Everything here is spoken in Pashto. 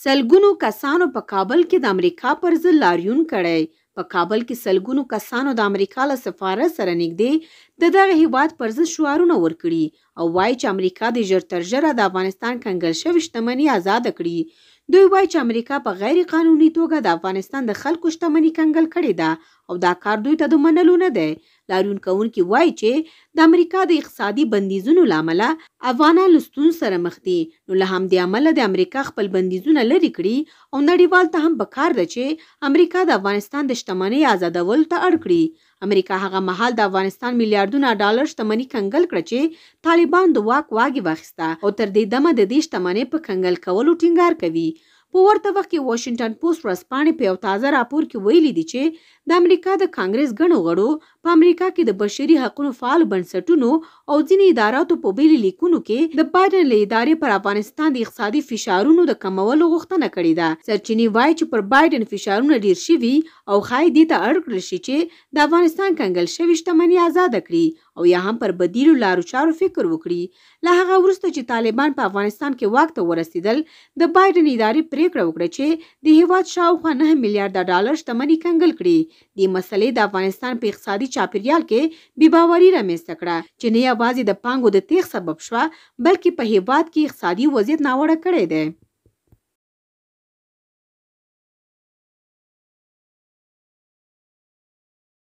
سلګونو کسانو په کابل کې د امریکا پر ضد لاریون کړی. په کابل کې سلګونو کسانو د امریکا له سفارت سره نږدې د دغه هیواد پر ضد شعارونه ورکړي او وایي چې امریکا دې ژر تر ژره د افغانستان کنګل شوې شتمني ازاده کړي. دوی وایي چې امریکا په غیر قانوني توګه د افغانستان د خلکو شتمني کنګل کړې ده او دا کار دوی ته د منلو نه دی. لاریون کوونکي وایي چې د امریکا د اقتصادي بندیزونو له امله افغانان له ستونزو سره مخ دي، نو له همدې امله د امریکا خپل بندیزونه لرې کړي او نړیوال ته هم په کار ده چې امریکا د افغانستان د شتمنۍ ازادولو ته اړ کړي. امریکا هغه مهال د افغانستان میلیاردونه ډالر شتمني کنګل کړه چې طالبان د واک واګې واخیسته او تر دې دمه د دې شتمنۍ په کنګل کولو ټینګار کوي. په ورته وخت کې واشنګټن پوسټ ورځپاڼې په یو تازه راپور کې ویلي دي چې د امریکا د کانګرس ګڼو غړو، په امریکا کې د بشري حقونو فعالو بنسټونو او ځینې اداراتو په بېلو لیکونو کې د بایډن له ادارې پر افغانستان د اقتصادي فشارونو د کمولو غوښتنه کړې ده. سرچینې وایي چې پر بایډن فشارونه ډېر شوي او ښایي دې ته اړ کړل شي چې د افغانستان کنګل شوې شتمني ازاده کړي او یا هم پر بدیلو لارو چارو فکر وکړي. له هغه وروسته چې طالبان په افغانستان کې واک ته ورسېدل، د بایډن ادارې پرېکړه وکړه چې د هېواد شاوخوا 9 میلیارده ډالر شتمني کنګل کړي. دې مسئلې د افغانستان په اقتصادي چاپېریال کې بې باوري رامنځته کړه چې نه یوازې د پانګو د تېښت سبب شوه، بلکې په هېواد کې اقتصادي وضعیت ناوړه کړی دی.